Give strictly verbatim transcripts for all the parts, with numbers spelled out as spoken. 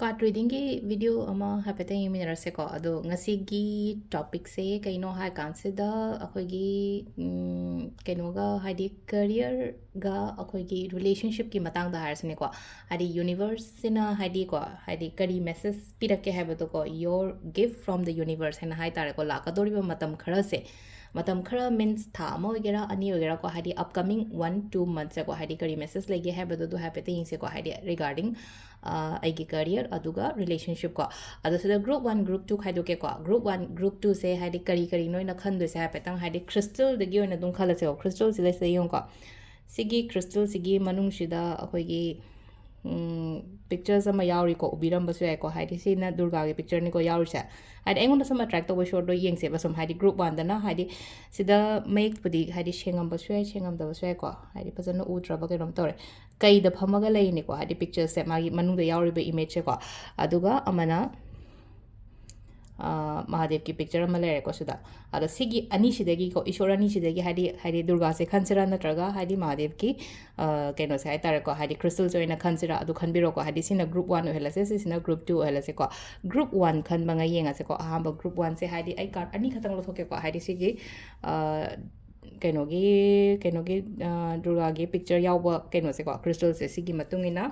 Path readingꯒꯤ video ꯑꯃ ꯍꯥꯏꯐꯦꯠꯇꯪ ꯌꯦꯡꯃꯤꯟꯅꯔꯁꯦꯀꯣ꯫ ꯑꯗꯣ ꯉꯁꯤꯒꯤ topicꯁꯦ ꯀꯩꯅꯣ ꯍꯥꯏ ꯀꯥꯟꯁꯤꯗ ꯑꯩꯈꯣꯏꯒꯤ, ꯎꯝ, ꯀꯩꯅꯣꯒ, ꯍꯥꯏꯗꯤ careerꯒ ꯑꯩꯈꯣꯏꯒꯤ relationshipꯀꯤ ꯃꯇꯥꯡꯗ ꯍꯥꯏꯔꯁꯤꯅꯦꯀꯣ꯫ ꯍꯥꯏꯗꯤ universeꯁꯤꯅ, ꯍꯥꯏꯗꯤꯀꯣ, ꯍꯥꯏꯗꯤ ꯀꯔꯤ message ꯄꯤꯔꯛꯀꯦ ꯍꯥꯏꯕꯗꯣꯀꯣ, your gift from the universe ꯍꯥꯏꯅ ꯍꯥꯏ ꯇꯥꯔꯦꯀꯣ꯫ ꯂꯥꯛꯀꯗꯧꯔꯤꯕ ꯃꯇꯝ ꯈꯔꯁꯦ, ꯃꯇꯝ ꯈꯔ means ꯊꯥ ꯑꯃ ꯑꯣꯏꯒꯦꯔꯥ, ꯑꯅꯤ ꯑꯣꯏꯒꯦꯔꯥꯀꯣ, ꯍꯥꯏꯗꯤ upcoming one two monthsꯁꯦꯀꯣ, ꯍꯥꯏꯗꯤ ꯀꯔꯤ message ꯂꯩꯒꯦ ꯍꯥꯏꯕꯗꯣ ꯑꯗꯨ ꯍꯥꯏꯐꯦꯠꯇ ꯌꯦꯡꯁꯦꯀꯣ꯫ ꯍꯥꯏꯗꯤ regarding ꯑ, ꯑꯩꯒꯤ career ꯑꯗꯨꯒ relationshipꯀꯣ꯫ ꯑꯗꯣ ꯁꯤꯗ group one, group two ꯈꯥꯏꯗꯣꯛꯀꯦꯀꯣ꯫ Group one, group twoꯁꯦ ꯍꯥꯏꯗꯤ ꯀꯔꯤ ꯀꯔꯤꯅꯣ ꯑꯩꯅ ꯈꯟꯗꯣꯏꯁꯦ ꯍꯥꯏꯐꯦꯠꯇꯪ, ꯍꯥꯏꯗꯤ crystalꯗꯒꯤ ꯑꯣꯏꯅ ꯑꯗꯨꯝ ꯈꯜꯂꯁꯦꯕ꯫ Crystalꯁꯤꯗ, ꯁꯤꯗ ꯌꯦꯡꯉꯨꯀꯣ꯫ ꯁꯤꯒꯤ crystalꯁꯤꯒꯤ ꯃꯅꯨꯡꯁꯤꯗ ꯑꯩꯈꯣꯏꯒꯤ, ꯎꯝ, pictures ꯑꯃ ꯌꯥꯎꯔꯤꯀꯣ, ꯎꯕꯤꯔꯝꯕꯁꯨ ꯌꯥꯏꯀꯣ꯫ ꯍꯥꯏꯗꯤ ꯁꯤꯅ ꯗꯨꯔꯒꯥꯒꯤ pictureꯅꯤꯀꯣ ꯌꯥꯎꯔꯤꯁꯦ꯫ ꯍꯥꯏꯗꯤ ꯑꯩꯉꯣꯟꯗ ꯁꯨꯝ attract ꯇꯧꯕ shortꯗꯣ ꯌꯦꯡꯁꯦꯕ ꯁꯨꯝ, ꯍꯥꯏꯗꯤ group oneꯗꯅ, ꯍꯥꯏꯗꯤ ꯁꯤꯗ ꯃꯌꯦꯛꯄꯨꯗꯤ ꯍꯥꯏꯗꯤ ꯁꯦꯡꯉꯝꯕꯁꯨ ꯌꯥꯏ, ꯁꯦꯡꯉꯝꯗꯕꯁꯨ ꯌꯥꯏꯀꯣ, ꯍꯥꯏꯗꯤ ꯐꯖꯅ ꯎꯗ꯭ꯔꯕ ꯀꯩꯅꯣꯝ ꯇꯧꯔꯦ꯫ ꯀꯩꯗ ꯐꯝꯃꯒ ꯂꯩꯔꯤꯅꯤꯀꯣ, ꯍꯥꯏꯗꯤ pictureꯁꯦ, ꯃꯥꯒꯤ ꯃꯅꯨꯡꯗ ꯌꯥꯎꯔꯤꯕ imageꯁꯦꯀꯣ꯫ ꯑꯗꯨꯒ ꯑꯃꯅ, ꯑ, ꯃꯍꯥꯗꯦꯕꯀꯤ picture ꯑꯃ ꯂꯩꯔꯦꯀꯣ ꯁꯤꯗ꯫ ꯑꯗꯣ ꯁꯤꯒꯤ ꯑꯅꯤꯁꯤꯗꯒꯤꯀꯣ, ꯏꯁꯣꯔ ꯑꯅꯤꯁꯤꯗꯒꯤ, ꯍꯥꯏꯗꯤ, ꯍꯥꯏꯗꯤ ꯗꯨꯔꯒꯥꯁꯦ ꯈꯟꯁꯤꯔꯥ, ꯅꯠꯇ꯭ꯔꯒ ꯍꯥꯏꯗꯤ ꯃꯍꯥꯗꯦꯕꯀꯤ, ꯑ, ꯀꯩꯅꯣꯁꯦ ꯍꯥꯏ ꯇꯥꯔꯦꯀꯣ, ꯍꯥꯏꯗꯤ crystalꯁꯦ ꯑꯣꯏꯅ ꯈꯟꯁꯤꯔꯥ, ꯑꯗꯨ ꯈꯟꯕꯤꯔꯣꯀꯣ꯫ ꯍꯥꯏꯗꯤ ꯁꯤꯅ group one ꯑꯣꯏꯍꯜꯂꯁꯦ, ꯁꯤꯁꯤꯅ group two ꯑꯣꯏꯍꯜꯂꯁꯦꯀꯣ꯫ Group one ꯈꯟꯕ ꯉꯩ ꯌꯦꯡꯉꯁꯦꯀꯣ꯫ ꯑꯍꯥꯟꯕ group oneꯁꯦ, ꯍꯥꯏꯗꯤ ꯑꯩ card ꯑꯅꯤ ꯈꯛꯇꯪ ꯂꯧꯊꯣꯛꯀꯦꯀꯣ꯫ ꯍꯥꯏꯗꯤ ꯁꯤꯒꯤ, ꯑ, ꯀꯩꯅꯣꯒꯤ, ꯀꯩꯅꯣꯒꯤ, ꯑ, ꯗꯨꯔꯒꯥꯒꯤ picture ꯌꯥꯎꯕ ꯀꯩꯅꯣꯁꯦꯀꯣ, crystalꯁꯦ, ꯁꯤꯒꯤ ꯃꯇꯨꯡ ꯏꯟꯅ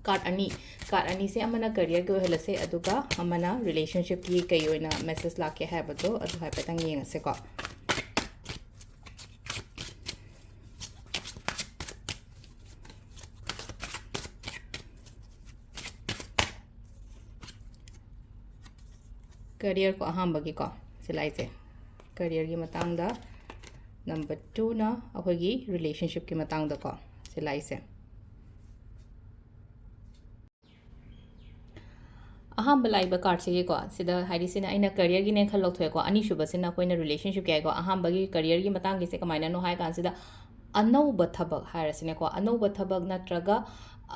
card ꯑꯅꯤ, card ꯑꯅꯤꯁꯦ ꯑꯃꯅ careerꯒꯤ ꯑꯣꯏꯍꯜꯂꯁꯦ, ꯑꯗꯨꯒ ꯑꯃꯅ relationshipꯀꯤ ꯀꯩ ꯑꯣꯏꯅ message ꯂꯥꯛꯀꯦ ꯍꯥꯏꯕꯗꯣ ꯑꯗꯨ ꯍꯥꯏꯐꯦꯠꯇꯪ ꯌꯦꯡꯉꯁꯦꯀꯣ꯫ Careerꯀꯣ, ꯑꯍꯥꯟꯕꯒꯤꯀꯣ, ꯁꯤ ꯂꯥꯛꯏꯁꯦ careerꯒꯤ ꯃꯇꯥꯡꯗ, number twoꯅ ꯑꯩꯈꯣꯏꯒꯤ relationshipꯀꯤ ꯃꯇꯥꯡꯗꯀꯣ, ꯁꯤ ꯂꯥꯛꯏꯁꯦ꯫ ꯑꯍꯥꯟꯕ ꯂꯥꯛꯏꯕ cardꯁꯤꯒꯤꯀꯣ, ꯁꯤꯗ ꯍꯥꯏꯗꯤ ꯁꯤꯅ ꯑꯩꯅ careerꯒꯤꯅꯦ ꯈꯜ ꯂꯧꯊꯣꯛꯑꯦꯀꯣ, ꯑꯅꯤꯁꯨꯕꯁꯤꯅ ꯑꯩꯈꯣꯏꯅ relationshipꯀꯤ ꯍꯥꯏꯀꯣ꯫ ꯑꯍꯥꯟꯕꯒꯤ careerꯒꯤ ꯃꯇꯥꯡꯒꯤꯁꯦ ꯀꯃꯥꯏꯅꯅꯣ ꯍꯥꯏ ꯀꯥꯟꯁꯤꯗ, ꯑꯅꯧꯕ ꯊꯕꯛ ꯍꯥꯏꯔꯁꯤꯅꯦꯀꯣ, ꯑꯅꯧꯕ ꯊꯕꯛ ꯅꯠꯇ꯭ꯔꯒ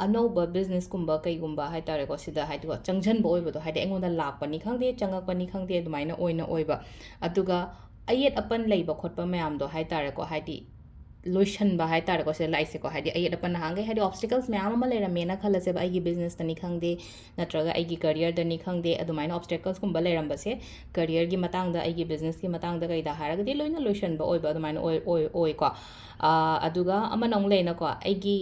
ꯑꯅꯧꯕ businessꯀꯨꯝꯕ ꯀꯩꯒꯨꯝꯕ ꯍꯥꯏ ꯇꯥꯔꯦꯀꯣ, ꯁꯤꯗ ꯍꯥꯏꯗꯤꯀꯣ, ꯆꯪꯁꯤꯟꯕ ꯑꯣꯏꯕꯗꯣ, ꯍꯥꯏꯗꯤ ꯑꯩꯉꯣꯟꯗ ꯂꯥꯛꯄꯅꯤ ꯈꯪꯗꯦ, ꯆꯪꯉꯛꯄꯅꯤ ꯈꯪꯗꯦ, ꯑꯗꯨꯃꯥꯏꯅ ꯑꯣꯏꯅ ꯑꯣꯏꯕ꯫ ꯑꯗꯨꯒ ꯑꯌꯦꯠ ꯑꯄꯟ ꯂꯩꯕ ꯈꯣꯠꯄ ꯃꯌꯥꯝꯗꯣ ꯍꯥꯏ ꯇꯥꯔꯦꯀꯣ, ꯍꯥꯏꯗꯤ ꯂꯣꯏꯁꯟꯕ ꯍꯥꯏ ꯇꯥꯔꯦꯀꯣ ꯁꯤꯗ ꯂꯥꯛꯏꯁꯦꯀꯣ꯫ ꯍꯥꯏꯗꯤ ꯑꯩ ꯑꯄꯟ ꯅꯍꯥꯟꯈꯩ ꯍꯥꯏꯗꯤ obstacles ꯃꯌꯥꯝ ꯑꯃ ꯂꯩꯔꯝꯃꯦꯅ ꯈꯜꯂꯁꯦꯕ, ꯑꯩꯒꯤ businessꯇꯅꯤ ꯈꯪꯗꯦ, ꯅꯠꯇ꯭ꯔꯒ ꯑꯩꯒꯤ careerꯗꯅꯤ ꯈꯪꯗꯦ, ꯑꯗꯨꯃꯥꯏꯅ obstaclesꯀꯨꯝꯕ ꯂꯩꯔꯝꯕꯁꯦ, careerꯒꯤ ꯃꯇꯥꯡꯗ, ꯑꯩꯒꯤ businessꯀꯤ ꯃꯇꯥꯡꯗ ꯀꯩꯗ ꯍꯥꯏꯔꯒꯗꯤ ꯂꯣꯏꯅ ꯂꯣꯏꯁꯟꯕ ꯑꯣꯏꯕ ꯑꯗꯨꯃꯥꯏꯅ ꯑꯣꯏ ꯑꯣꯏ ꯑꯣꯏꯀꯣ꯫ ꯑꯗꯨꯒ ꯑꯃꯅ ꯑꯃꯨꯛ ꯂꯩꯅꯀꯣ, ꯑꯩꯒꯤ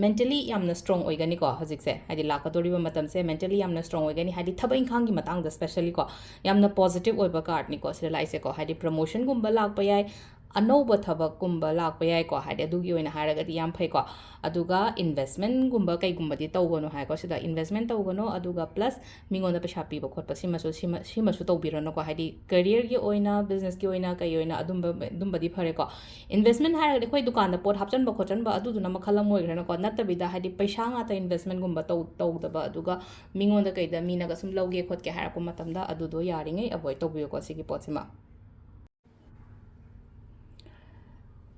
mentally ꯌꯥꯝꯅ strong ꯑꯣꯏꯒꯅꯤꯀꯣ ꯍꯧꯖꯤꯛꯁꯦ, ꯍꯥꯏꯗꯤ ꯂꯥꯛꯀꯗꯧꯔꯤꯕ ꯃꯇꯝꯁꯦ mentally ꯌꯥꯝꯅ strong ꯑꯣꯏꯒꯅꯤ, ꯍꯥꯏꯗꯤ ꯊꯕꯛ ꯏꯪꯈꯥꯡꯒꯤ ꯃꯇꯥꯡꯗ speciallyꯀꯣ ꯌꯥꯝꯅ positive ꯑꯣꯏꯕ cardꯅꯤꯀꯣ ꯁꯤꯗ ꯂꯥꯛꯏꯁꯦꯀꯣ꯫ ꯍꯥꯏꯗꯤ promotionꯒꯨꯝꯕ ꯂꯥꯛꯄ ꯌꯥꯏ, ꯑꯅꯧꯕ ꯊꯕꯛꯀꯨꯝꯕ ꯂꯥꯛꯄ ꯌꯥꯏꯀꯣ, ꯍꯥꯏꯗꯤ ꯑꯗꯨꯒꯤ ꯑꯣꯏꯅ ꯍꯥꯏꯔꯒꯗꯤ ꯌꯥꯝ ꯐꯩꯀꯣ꯫ ꯑꯗꯨꯒ investmentꯒꯨꯝꯕ ꯀꯩꯒꯨꯝꯕꯗꯤ ꯇꯧꯒꯅꯨ ꯍꯥꯏꯀꯣ ꯁꯤꯗ, investment ꯇꯧꯒꯅꯨ꯫ ꯑꯗꯨꯒ plus ꯃꯤꯉꯣꯟꯗ ꯄꯩꯁꯥ ꯄꯤꯕ ꯈꯣꯠꯄ ꯁꯤꯃꯁꯨ, ꯁꯤꯃ-, ꯁꯤꯃꯁꯨ ꯇꯧꯕꯤꯔꯅꯨꯀꯣ, ꯍꯥꯏꯗꯤ careerꯒꯤ ꯑꯣꯏꯅ, businessꯀꯤ ꯑꯣꯏꯅ, ꯀꯩ ꯑꯣꯏꯅ ꯑꯗꯨꯝꯕ, ꯑꯗꯨꯝꯕꯗꯤ ꯐꯔꯦꯀꯣ꯫ Investment ꯍꯥꯏꯔꯒꯗꯤ ꯑꯩꯈꯣꯏ ꯗꯨꯀꯥꯟꯗ ꯄꯣꯠ ꯍꯥꯞꯆꯤꯟꯕ ꯈꯣꯠꯆꯤꯟꯕ ꯑꯗꯨꯗꯨꯅ ꯃꯈꯜ ꯑꯃ ꯑꯣꯏꯈ꯭ꯔꯦꯅꯀꯣ, ꯅꯠꯇꯕꯤꯗ ꯍꯥꯏꯗꯤ ꯄꯩꯁꯥ ꯉꯥꯛꯇ investmentꯒꯨꯝꯕ ꯇꯧ-, ꯇꯧꯗꯕ, ꯑꯗꯨꯒ ꯃꯤꯉꯣꯟꯗ ꯀꯩꯗ ꯃꯤꯅꯒ ꯁꯨꯝ ꯂꯧꯒꯦ ꯈꯣꯠꯀꯦ ꯍꯥꯏꯔꯛꯄ ꯃꯇꯝꯗ ꯑꯗꯨꯗꯣ ꯌꯥꯔꯤꯉꯩ avoid ꯇꯧꯕꯤꯌꯨꯀꯣ ꯁꯤꯒꯤ ꯄꯣꯠꯁꯤꯃ꯫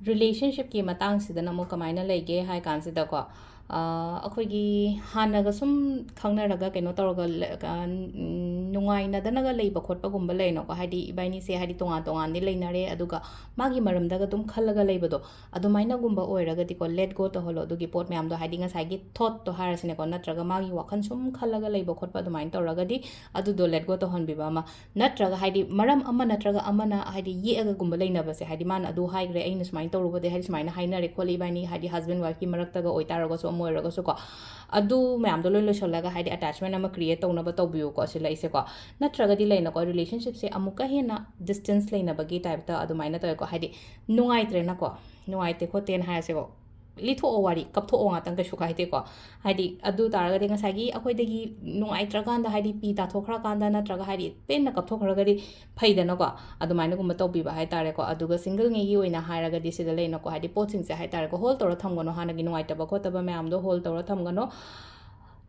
Relationshipꯀꯤ ꯃꯇꯥꯡꯁꯤꯗꯅ ꯑꯃꯨꯛ ꯀꯃꯥꯏꯅ ꯂꯩꯒꯦ ꯍꯥꯏ ꯀꯥꯟꯁꯤꯗꯀꯣ, ꯑ, ꯑꯩꯈꯣꯏꯒꯤ ꯍꯥꯟꯅꯒ ꯁꯨꯝ ꯈꯪꯅꯔꯒ ꯀꯩꯅꯣ ꯇꯧꯔꯒ ꯂ-, ꯑ, ꯅꯨꯡꯉꯥꯏꯅꯗꯅꯒ ꯂꯩꯕ ꯈꯣꯠꯄꯒꯨꯝꯕ ꯂꯩꯅꯀꯣ, ꯍꯥꯏꯗꯤ ꯏꯕꯥꯅꯤꯁꯦ ꯍꯥꯏꯗꯤ ꯇꯣꯉꯥꯟ ꯇꯣꯉꯥꯟꯗꯤ ꯂꯩꯅꯔꯦ, ꯑꯗꯨꯒ ꯃꯥꯒꯤ ꯃꯔꯝꯗꯒ ꯑꯗꯨꯝ ꯈꯜꯂꯒ ꯂꯩꯕꯗꯣ, ꯑꯗꯨꯃꯥꯏꯅꯒꯨꯝꯕ ꯑꯣꯏꯔꯒꯗꯤꯀꯣ, let go ꯇꯧꯍꯜꯂꯣ ꯑꯗꯨꯒꯤ ꯄꯣꯠ ꯃꯌꯥꯝꯗꯣ, ꯍꯥꯏꯗꯤ ꯉꯁꯥꯏꯒꯤ thoughtꯇꯣ ꯍꯥꯏꯔꯁꯤꯅꯦꯀꯣ, ꯅꯠꯇ꯭ꯔꯒ ꯃꯥꯒꯤ ꯋꯥꯈꯜ ꯁꯨꯝ ꯈꯜꯂꯒ ꯂꯩꯕ ꯈꯣꯠꯄ ꯑꯗꯨꯃꯥꯏꯅ ꯇꯧꯔꯒꯗꯤ ꯑꯗꯨꯗꯣ let go ꯇꯧꯍꯟꯕꯤꯕ ꯑꯃ, ꯅꯠꯇ꯭ꯔꯒ ꯍꯥꯏꯗꯤ ꯃꯔꯝ ꯑꯃ ꯅꯠꯇ꯭ꯔꯒ ꯑꯃꯅ ꯍꯥꯏꯗꯤ ꯌꯦꯛꯑꯒꯒꯨꯝꯕ ꯂꯩꯅꯕꯁꯦ, ꯍꯥꯏꯗꯤ ꯃꯥꯅ ꯑꯗꯨ ꯍꯥꯏꯈ꯭ꯔꯦ, ꯑꯩꯅ ꯁꯨꯃꯥꯏꯅ ꯇꯧꯔꯨꯕꯗꯩ ꯍꯥꯏꯗꯤ ꯁꯨꯃꯥꯏꯅ ꯍꯥꯏꯅꯔꯦ ꯈꯣꯠꯂꯦ ꯏꯕꯥꯅꯤ, ꯍꯥꯏꯗꯤ husband wifeꯀꯤ ꯃꯔꯛꯇꯒ ꯑꯣꯏꯇꯥꯔꯒꯁꯨ ꯑꯃ ꯑꯣꯏꯔꯒꯁꯨꯀꯣ, ꯑꯗꯨ ꯃꯌꯥꯝꯗꯣ ꯂꯣꯏ ꯂꯣꯏꯁꯤꯜꯂꯒ ꯍꯥꯏꯗꯤ attachment ꯑꯃ create ꯇꯧꯅꯕ ꯇꯧꯕꯤꯌꯨꯀꯣ ꯁꯤ ꯂꯩꯁꯦꯀꯣ꯫ ꯅꯠꯇ꯭ꯔꯒꯗꯤ ꯂꯩꯅꯀꯣ, relationshipꯁꯦ ꯑꯃꯨꯛꯀ ꯍꯦꯟꯅ distance ꯂꯩꯅꯕꯒꯤ typeꯇ ꯑꯗꯨꯃꯥꯏꯅ ꯇꯧꯋꯦꯀꯣ, ꯍꯥꯏꯗꯤ ꯅꯨꯡꯉꯥꯏꯇ꯭ꯔꯦꯅꯀꯣ, ꯅꯨꯡꯉꯥꯏꯇꯦ ꯈꯣꯠꯇꯦꯅ ꯍꯥꯏꯔꯁꯦꯀꯣ, ꯂꯤꯊꯣꯛꯑꯣ ꯋꯥꯔꯤ, ꯀꯞꯊꯣꯛꯑꯣ ꯉꯥꯛꯇꯪ, ꯀꯩꯁꯨ ꯀꯥꯏꯗꯦꯀꯣ꯫ ꯍꯥꯏꯗꯤ ꯑꯗꯨ ꯇꯥꯔꯒꯗꯤ ꯉꯁꯥꯏꯒꯤ ꯑꯩꯈꯣꯏꯗꯒꯤ ꯅꯨꯡꯉꯥꯏꯇ꯭ꯔꯀꯥꯟꯗ, ꯍꯥꯏꯗꯤ ꯄꯤ ꯇꯥꯊꯣꯛꯈ꯭ꯔꯀꯥꯟꯗ ꯅꯠꯇ꯭ꯔꯒ ꯍꯥꯏꯗꯤ ꯄꯦꯟꯅ ꯀꯞꯊꯣꯛꯈ꯭ꯔꯒꯗꯤ ꯐꯩꯗꯅꯀꯣ, ꯑꯗꯨꯃꯥꯏꯅꯒꯨꯝꯕ ꯇꯧꯕꯤꯕ ꯍꯥꯏ ꯇꯥꯔꯦꯀꯣ꯫ ꯑꯗꯨꯒ singleꯉꯩꯒꯤ ꯑꯣꯏꯅ ꯍꯥꯏꯔꯒꯗꯤ ꯁꯤꯗ ꯂꯩꯅꯀꯣ, ꯍꯥꯏꯗꯤ ꯄꯣꯠꯁꯤꯡꯁꯦ ꯍꯥꯏ ꯇꯥꯔꯦꯀꯣ, hold ꯇꯧꯔ ꯊꯝꯒꯅꯣ, ꯍꯥꯟꯅꯒꯤ ꯅꯨꯡꯉꯥꯏꯇꯕ ꯈꯣꯠꯇꯕ ꯃꯌꯥꯝꯗꯣ hold ꯇꯧꯔ ꯊꯝꯒꯅꯣ,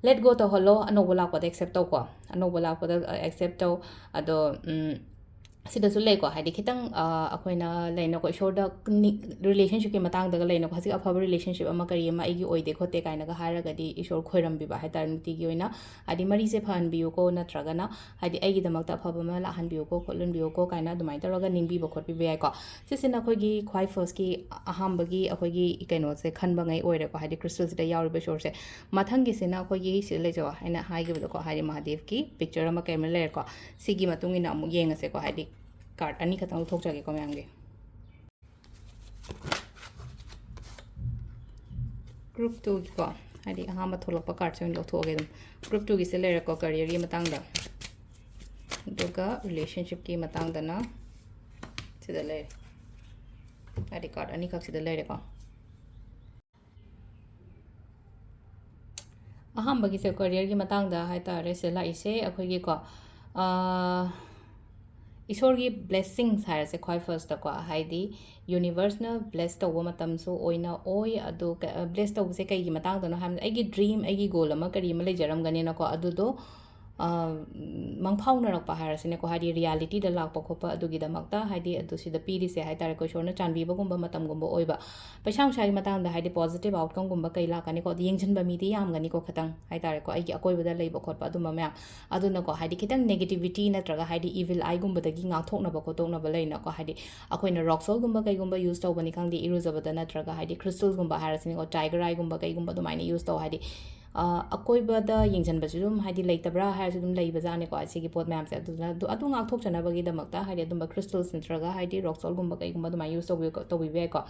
let go ꯇꯧꯍꯜꯂꯣ, ꯑꯅꯧꯕ ꯂꯥꯛꯄꯗ accept ꯇꯧꯀꯣ, ꯑꯅꯧꯕ ꯂꯥꯛꯄꯗ accept ꯇꯧ꯫ ꯑꯗꯣ, ꯎꯝ, ꯁꯤꯗꯁꯨ ꯂꯩꯀꯣ, ꯍꯥꯏꯗꯤ ꯈꯤꯇꯪ ꯑꯩꯈꯣꯏꯅ ꯂꯩꯅꯀꯣ, ꯏꯁꯣꯔꯗ ꯔꯤꯂꯦꯁꯟꯁꯤꯞꯀꯤ ꯃꯇꯥꯡꯗꯒ ꯂꯩꯅꯀꯣ, ꯍꯧꯖꯤꯛ ꯑꯐꯕ ꯔꯤꯂꯦꯁꯟꯁꯤꯞ ꯑꯃ ꯀꯔꯤ ꯑꯃ ꯑꯩꯒꯤ ꯑꯣꯏꯗꯦ ꯈꯣꯠꯇꯦ ꯀꯥꯏꯅꯒ ꯍꯥꯏꯔꯒꯗꯤ ꯏꯁꯣꯔ ꯈꯣꯏꯔꯝꯕꯤꯕ ꯍꯥꯏ ꯇꯥꯔꯦ ꯅꯨꯡꯇꯤꯒꯤ ꯑꯣꯏꯅ꯫ ꯍꯥꯏꯗꯤ ꯃꯔꯤꯁꯦ ꯐꯍꯟꯕꯤꯌꯨꯀꯣ, ꯅꯠꯇ꯭ꯔꯒꯅ ꯍꯥꯏꯗꯤ ꯑꯩꯒꯤꯗꯃꯛꯇ ꯑꯐꯕ ꯑꯃ ꯂꯥꯛꯍꯟꯕꯤꯌꯨꯀꯣ ꯈꯣꯠꯍꯟꯕꯤꯌꯨꯀꯣ ꯀꯥꯏꯅ ꯑꯗꯨꯃꯥꯏꯅ ꯇꯧꯔꯒ ꯅꯤꯡꯕꯤꯕ ꯈꯣꯠꯄꯤꯕ ꯌꯥꯏꯀꯣ꯫ ꯁꯤꯁꯤꯅ ꯑꯩꯈꯣꯏꯒꯤ ꯈ꯭ꯋꯥꯏ ꯐꯥꯔꯁꯀꯤ ꯑꯍꯥꯟꯕꯒꯤ ꯑꯩꯈꯣꯏꯒꯤ ꯀꯩꯅꯣꯁꯦ ꯈꯟꯕꯉꯩ ꯑꯣꯏꯔꯦꯀꯣ, ꯍꯥꯏꯗꯤ ꯀ꯭ꯔꯤꯁꯇꯜꯁꯤꯗ ꯌꯥꯎꯔꯤꯕ ꯏꯁꯣꯔꯁꯦ꯫ ꯃꯊꯪꯒꯤꯁꯤꯅ ꯑꯩꯈꯣꯏꯒꯤ ꯁꯤꯗ ꯂꯩꯖꯕ ꯑꯩꯅ ꯍꯥꯏꯈꯤꯕꯗꯀꯣ, ꯍꯥꯏꯗꯤ ꯃꯍꯥꯗꯦꯕꯀꯤ ꯄꯤꯛꯆꯔ ꯑꯃ ꯀꯩ ꯑꯃ ꯂꯩꯔꯦꯀꯣ꯫ ꯁꯤꯒꯤ ꯃꯇꯨꯡ ꯏꯟꯅ ꯑꯃꯨꯛ ꯌꯦꯡꯉꯁꯦꯀꯣ, ꯍꯥꯏꯗꯤ ꯀꯥꯔꯠ ꯑꯅꯤꯈꯛꯇꯪ ꯂꯧꯊꯣꯛꯆꯒꯦꯀꯣ ꯃꯌꯥꯝꯒꯤ꯫ ꯒ꯭ꯔꯨꯞ ꯇꯨꯒꯤꯀꯣ, ꯍꯥꯏꯗꯤ ꯑꯍꯥꯟꯕ ꯊꯣꯛꯂꯛꯄ ꯀꯥꯔꯠꯁꯦ ꯑꯣꯏꯅ ꯂꯧꯊꯣꯛꯑꯒꯦ ꯑꯗꯨꯝ꯫ ꯒ꯭ꯔꯨꯞ ꯇꯨꯒꯤꯁꯦ ꯂꯩꯔꯦꯀꯣ, ꯀꯔꯤꯌꯔꯒꯤ ꯃꯇꯥꯡꯗ꯫ ꯑꯗꯨꯒ ꯔꯤꯂꯦꯁꯟꯁꯤꯞꯀꯤ ꯃꯇꯥꯡꯗꯅ ꯁꯤꯗ ꯂꯩꯔꯦ, ꯍꯥꯏꯗꯤ ꯀꯥꯔꯠ ꯑꯅꯤꯈꯛ ꯁꯤꯗ ꯂꯩꯔꯦꯀꯣ꯫ ꯑꯍꯥꯟꯕꯒꯤꯁꯦ ꯀꯦꯔꯤꯌꯔꯒꯤ ꯃꯇꯥꯡꯗ ꯍꯥꯏ ꯇꯥꯔꯦ ꯁꯤꯗ ꯂꯥꯛꯏꯁꯦ ꯑꯩꯈꯣꯏꯒꯤꯀꯣ, ꯑꯥ, ꯏꯁꯣꯔꯒꯤ ꯕ꯭ꯂꯦꯁꯤꯡꯁ ꯍꯥꯏꯔꯁꯦ ꯈ꯭ꯋꯥꯏ ꯐꯥꯔꯁꯇꯀꯣ, ꯍꯥꯏꯗꯤ ꯌꯨꯅꯤꯚꯔꯁꯅ ꯕ꯭ꯂꯦꯁ ꯇꯧꯕ ꯃꯇꯝꯁꯨ ꯑꯣꯏꯅ ꯑꯣꯏ꯫ ꯑꯗꯣ ꯕ꯭ꯂꯦꯁ ꯇꯧꯕꯁꯦ ꯀꯩꯒꯤ ꯃꯇꯥꯡꯗꯅꯣ ꯍꯥꯏꯕꯗ, ꯑꯩꯒꯤ ꯗ꯭ꯔꯤꯝ, ꯑꯩꯒꯤ ꯒꯣꯜ ꯑꯃ ꯀꯔꯤ ꯑꯃ ꯂꯩꯖꯔꯝꯒꯅꯤꯅꯀꯣ, ꯑꯗꯨꯗꯣ ꯑ, ꯃꯪꯐꯥꯎꯅꯔꯛꯄ ꯍꯥꯏꯔꯁꯤꯅꯦꯀꯣ, ꯍꯥꯏꯗꯤ ꯔꯤꯌꯦꯂꯤꯇꯤꯗ ꯂꯥꯛꯄ ꯈꯣꯠꯄ ꯑꯗꯨꯒꯤꯗꯃꯛꯇ, ꯍꯥꯏꯗꯤ ꯑꯗꯨ ꯁꯤꯗ ꯄꯤꯔꯤꯁꯦ ꯍꯥꯏ ꯇꯥꯔꯦꯀꯣ, ꯏꯁꯣꯔꯅ ꯆꯥꯟꯕꯤꯕꯒꯨꯝꯕ ꯃꯇꯝꯒꯨꯝꯕ ꯑꯣꯏꯕ꯫ ꯄꯩꯁꯥ ꯅꯨꯡꯁꯥꯒꯤ ꯃꯇꯥꯡꯗ ꯍꯥꯏꯗꯤ ꯄꯣꯖꯤꯇꯤꯚ ꯑꯥꯎꯠꯀꯝꯒꯨꯝꯕ ꯀꯩ ꯂꯥꯛꯀꯅꯤꯀꯣ, ꯑꯗꯨ ꯌꯦꯡꯁꯤꯟꯕ ꯃꯤꯗꯤ ꯌꯥꯝꯒꯅꯤꯀꯣ ꯈꯤꯇꯪ ꯍꯥꯏ ꯇꯥꯔꯦꯀꯣ, ꯑꯩꯒꯤ ꯑꯀꯣꯏꯕꯗ ꯂꯩꯕ ꯈꯣꯠꯄ ꯑꯗꯨꯝꯕ ꯃꯌꯥꯝ꯫ ꯑꯗꯨꯅꯀꯣ, ꯍꯥꯏꯗꯤ ꯈꯤꯇꯪ ꯅꯦꯒꯦꯇꯤꯚꯤꯇꯤ ꯅꯠꯇ꯭ꯔꯒ ꯍꯥꯏꯗꯤ ꯏꯚꯤꯜ ꯑꯥꯏꯒꯨꯝꯕꯗꯒꯤ ꯉꯥꯛꯊꯣꯛꯅꯕ ꯈꯣꯠꯇꯣꯛꯅꯕ ꯂꯩꯅꯀꯣ, ꯍꯥꯏꯗꯤ ꯑꯩꯈꯣꯏꯅ ꯔꯣꯛ ꯁꯣꯜꯒꯨꯝꯕ ꯀꯩꯒꯨꯝꯕ ꯌꯨꯁ ꯇꯧꯕꯅꯤ ꯈꯪꯗꯦ, ꯏꯔꯨꯖꯕꯗ ꯅꯠꯇ꯭ꯔꯒ ꯍꯥꯏꯗꯤ ꯀ꯭ꯔꯤꯁꯇꯜꯒꯨꯝꯕ ꯍꯥꯏꯔꯁꯤꯅꯦꯀꯣ, ꯇꯥꯏꯒꯔ ꯑꯥꯏꯒꯨꯝꯕ ꯀꯩꯒꯨꯝꯕ ꯑꯗꯨꯃꯥꯏꯅ ꯌꯨꯁ ꯇꯧ, ꯍꯥꯏꯗꯤ ꯑ, ꯑꯀꯣꯏꯕꯗ ꯌꯦꯡꯁꯤꯟꯕꯁꯨ ꯑꯗꯨꯝ ꯍꯥꯏꯗꯤ ꯂꯩꯇꯕ꯭ꯔꯥ ꯍꯥꯏꯔꯁꯨ ꯑꯗꯨꯝ ꯂꯩꯕꯖꯥꯠꯅꯤꯀꯣ, ꯁꯤꯒꯤ ꯄꯣꯠ ꯃꯌꯥꯝꯁꯦ꯫ ꯑꯗꯨꯗꯨꯅ ꯑꯗꯨ, ꯑꯗꯨ ꯉꯥꯛꯊꯣꯛꯆꯅꯕꯒꯤꯗꯃꯛꯇ ꯍꯥꯏꯗꯤ ꯑꯗꯨꯝꯕ ꯀ꯭ꯔꯤꯁꯇꯜꯁ ꯅꯠꯇ꯭ꯔꯒ ꯍꯥꯏꯗꯤ ꯔꯣꯛ ꯁꯣꯜꯒꯨꯝꯕ ꯀꯩꯒꯨꯝꯕ ꯑꯗꯨꯃꯥꯏꯅ ꯌꯨꯁ ꯇꯧꯕꯤꯌꯨ, ꯇꯧꯕꯤꯕ ꯌꯥꯏꯀꯣ꯫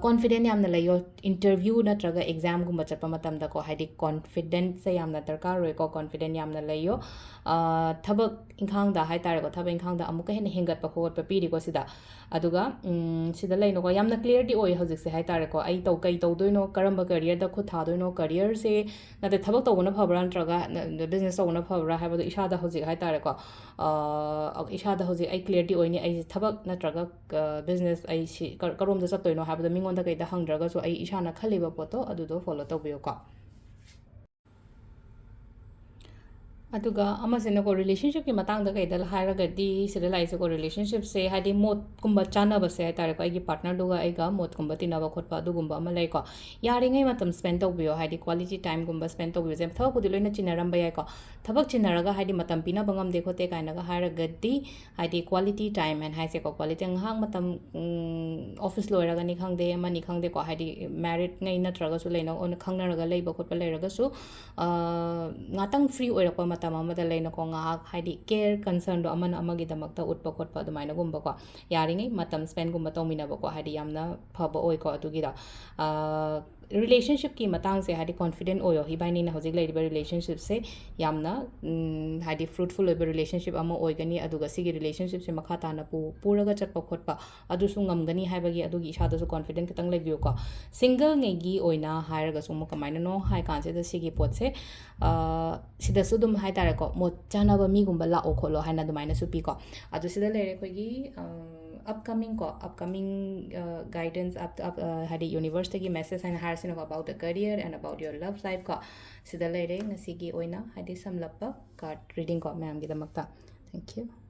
ꯀꯣꯟꯐꯤꯗꯦꯟ ꯌꯥꯝꯅ ꯂꯩꯌꯣ, ꯏꯟꯇꯔꯚ꯭ꯌꯨ ꯅꯠꯇ꯭ꯔꯒ ꯑꯦꯛꯖꯥꯝꯒꯨꯝꯕ ꯆꯠꯄ ꯃꯇꯝꯗꯀꯣ, ꯍꯥꯏꯗꯤ ꯀꯣꯟꯐꯤꯗꯦꯟꯁꯁꯦ ꯌꯥꯝꯅ ꯗꯔꯀꯥꯔ ꯑꯣꯏꯀꯣ, ꯀꯣꯟꯐꯤꯗꯦꯟ ꯌꯥꯝꯅ ꯂꯩꯌꯣ꯫ ꯑ, ꯊꯕꯛ ꯏꯪꯈꯥꯡꯗ ꯍꯥꯏ ꯇꯥꯔꯦꯀꯣ, ꯊꯕꯛ ꯏꯪꯈꯥꯡꯗ ꯑꯃꯨꯛꯀ ꯍꯦꯟꯅ ꯍꯦꯟꯒꯠꯄ ꯈꯣꯠꯄ ꯄꯤꯔꯤꯀꯣ ꯁꯤꯗ꯫ ꯑꯗꯨꯒ ꯎꯝ, ꯁꯤꯗ ꯂꯩꯅꯀꯣ, ꯌꯥꯝꯅ ꯀ꯭ꯂꯤꯌꯔꯗꯤ ꯑꯣꯏ ꯍꯧꯖꯤꯛꯁꯦ ꯍꯥꯏ ꯇꯥꯔꯦꯀꯣ, ꯑꯩ ꯇꯧ-, ꯀꯩ ꯇꯧꯗꯣꯏꯅꯣ, ꯀꯔꯝꯕ ꯀꯦꯔꯤꯌꯔꯗ ꯈꯨꯠ ꯊꯥꯗꯣꯏꯅꯣ, ꯀꯦꯔꯤꯌꯔꯁꯦ ꯅꯠꯇꯦ, ꯊꯕꯛ ꯇꯧꯕꯅ ꯐꯕ꯭ꯔꯥ ꯅꯠꯇ꯭ꯔꯒ ꯕꯤꯖꯤꯅꯦꯁ ꯇꯧꯕꯅ ꯐꯕ꯭ꯔꯥ ꯍꯥꯏꯕꯗꯣ ꯏꯁꯥꯗ ꯍꯧꯖꯤꯛ ꯍꯥꯏ ꯇꯥꯔꯦꯀꯣ, ꯑ, ꯏꯁꯥꯗ ꯍꯧꯖꯤꯛ ꯑꯩ ꯀ꯭ꯂꯤꯌꯔꯗꯤ ꯑꯣꯏꯅꯤ, ꯑꯩꯁꯦ ꯊꯕꯛ ꯅꯠꯇ꯭ꯔꯒ ꯕꯤꯖꯤꯅꯦꯁ, ꯑꯩ ꯁꯤ ꯀ-, ꯀꯔꯣꯝꯗ ꯆꯠꯇꯣꯏꯅꯣ ꯍꯥꯏꯕꯗꯣ ꯃꯤꯉꯣꯟꯗ ꯀꯩꯗ ꯍꯪꯗ꯭ꯔꯒꯁꯨ ꯑꯩ ꯏꯁꯥꯅ ꯈꯜꯂꯤꯕ ꯄꯣꯠꯇꯣ ꯑꯗꯨꯗꯣ ꯐꯣꯂꯣ ꯇꯧꯕꯤꯌꯨꯀꯣ꯫ ꯑꯗꯨꯒ ꯑꯃꯁꯤꯅꯀꯣ, relationshipꯀꯤ ꯃꯇꯥꯡꯗ ꯀꯩꯗ ꯍꯥꯏꯔꯒꯗꯤ, ꯁꯤꯗ ꯂꯥꯛꯏꯁꯦꯀꯣ, relationshipꯁꯦ ꯍꯥꯏꯗꯤ ꯃꯣꯠꯀꯨꯝꯕ ꯆꯥꯟꯅꯕꯁꯦ ꯍꯥꯏ ꯇꯥꯔꯦꯀꯣ, ꯑꯩꯒꯤ partnerꯗꯨꯒ ꯑꯩꯒ ꯃꯣꯠꯀꯨꯝꯕ ꯇꯤꯟꯅꯕ ꯈꯣꯠꯄ ꯑꯗꯨꯒꯨꯝꯕ ꯑꯃ ꯂꯩꯀꯣ꯫ ꯌꯥꯔꯤꯉꯩ ꯃꯇꯝ spend ꯇꯧꯕꯤꯌꯣ, ꯍꯥꯏꯗꯤ quality timeꯒꯨꯝꯕ spend ꯇꯧꯕꯤꯕꯁꯦ꯫ ꯊꯕꯛꯄꯨꯗꯤ ꯂꯣꯏꯅ ꯆꯤꯟꯅꯔꯝꯕ ꯌꯥꯏꯀꯣ, ꯊꯕꯛ ꯆꯤꯟꯅꯔꯒ ꯍꯥꯏꯗꯤ ꯃꯇꯝ ꯄꯤꯅꯕ ꯉꯝꯗꯦ ꯈꯣꯠꯇꯦ ꯀꯥꯏꯅꯒ ꯍꯥꯏꯔꯒꯗꯤ, ꯍꯥꯏꯗꯤ quality time ꯍꯥꯏꯅ ꯍꯥꯏꯁꯦꯀꯣ, quality ꯉꯥꯏꯍꯥꯛ ꯃꯇꯝ, office ꯂꯣꯏꯔꯒꯅꯤ ꯈꯪꯗꯦ, ꯑꯃꯅꯤ ꯈꯪꯗꯦꯀꯣ, ꯍꯥꯏꯗꯤ marriedꯉꯩ ꯅꯠꯇ꯭ꯔꯒꯁꯨ ꯂꯩꯅ, ꯑꯣꯏꯅ ꯈꯪꯅꯔꯒ ꯂꯩꯕ ꯈꯣꯠꯄ ꯂꯩꯔꯒꯁꯨ, ꯉꯥꯛꯇꯪ free ꯑꯣꯏꯔꯛꯄ ꯃꯇꯝ ꯑꯃꯗ ꯂꯩꯅꯀꯣ, ꯉꯥꯏꯍꯥꯛ ꯍꯥꯏꯗꯤ care, concernꯗꯣ ꯑꯃꯅ ꯑꯃꯒꯤꯗꯃꯛꯇ ꯎꯠꯄ ꯈꯣꯠꯄ ꯑꯗꯨꯃꯥꯏꯅꯒꯨꯝꯕꯀꯣ, ꯌꯥꯔꯤꯉꯩ ꯃꯇꯝ spendꯒꯨꯝꯕ ꯇꯧꯃꯤꯟꯅꯕꯀꯣ, ꯍꯥꯏꯗꯤ ꯌꯥꯝꯅ ꯐꯕ ꯑꯣꯏꯀꯣ꯫ ꯑꯗꯨꯒꯤꯗ relationshipꯀꯤ ꯃꯇꯥꯡꯁꯦ ꯍꯥꯏꯗꯤ confident ꯑꯣꯏꯌꯣ, ꯏꯕꯥꯅꯤꯅ ꯍꯧꯖꯤꯛ ꯂꯩꯔꯤꯕ relationshipꯁꯦ ꯌꯥꯝꯅ, ꯎꯝ, ꯍꯥꯏꯗꯤ fruitful ꯑꯣꯏꯕ relationship ꯑꯃ ꯑꯣꯏꯒꯅꯤ꯫ ꯑꯗꯨꯒ ꯁꯤꯒꯤ relationshipꯁꯦ ꯃꯈꯥ ꯇꯥꯅ ꯄꯨ-, ꯄꯨꯔꯒ ꯆꯠꯄ ꯈꯣꯠꯄ ꯑꯗꯨꯁꯨ ꯉꯝꯒꯅꯤ ꯍꯥꯏꯕꯒꯤ ꯑꯗꯨꯒꯤ ꯏꯁꯥꯗꯁꯨ confident ꯈꯤꯇꯪ ꯂꯩꯕꯤꯌꯨꯀꯣ꯫ Singleꯉꯩꯒꯤ ꯑꯣꯏꯅ ꯍꯥꯏꯔꯒꯁꯨ ꯑꯃꯨꯛ ꯀꯃꯥꯏꯅꯅꯣ ꯍꯥꯏ ꯀꯥꯟꯁꯤꯗ, ꯁꯤꯒꯤ ꯄꯣꯠꯁꯦ, ꯑ, ꯁꯤꯗꯁꯨ ꯑꯗꯨꯝ ꯍꯥꯏ ꯇꯥꯔꯦꯀꯣ, ꯃꯣꯠ ꯆꯥꯅꯕ ꯃꯤꯒꯨꯝꯕ ꯂꯥꯛꯑꯣ ꯈꯣꯠꯂꯣ ꯍꯥꯏꯅ ꯑꯗꯨꯃꯥꯏꯅꯁꯨ ꯄꯤꯀꯣ꯫ ꯑꯗꯨ ꯁꯤꯗ ꯂꯩꯔꯦ ꯑꯩꯈꯣꯏꯒꯤ, ꯑ, upcoming ꯀꯣ, upcoming, ꯑ, guidance, up, up, ꯑ, ꯍꯥꯏꯗꯤ universeꯇꯒꯤ message ꯍꯥꯏꯅ ꯍꯥꯏꯔꯁꯤꯅꯀꯣ, about the career and about your love life ꯀꯣ꯫ ꯁꯤꯗ ꯂꯩꯔꯦ ꯉꯁꯤꯒꯤ ꯑꯣꯏꯅ ꯍꯥꯏꯗꯤ ꯁꯝꯂꯞꯄ card reading ꯀꯣ ꯃꯌꯥꯝꯒꯤꯗꯃꯛꯇ꯫ Thank you꯫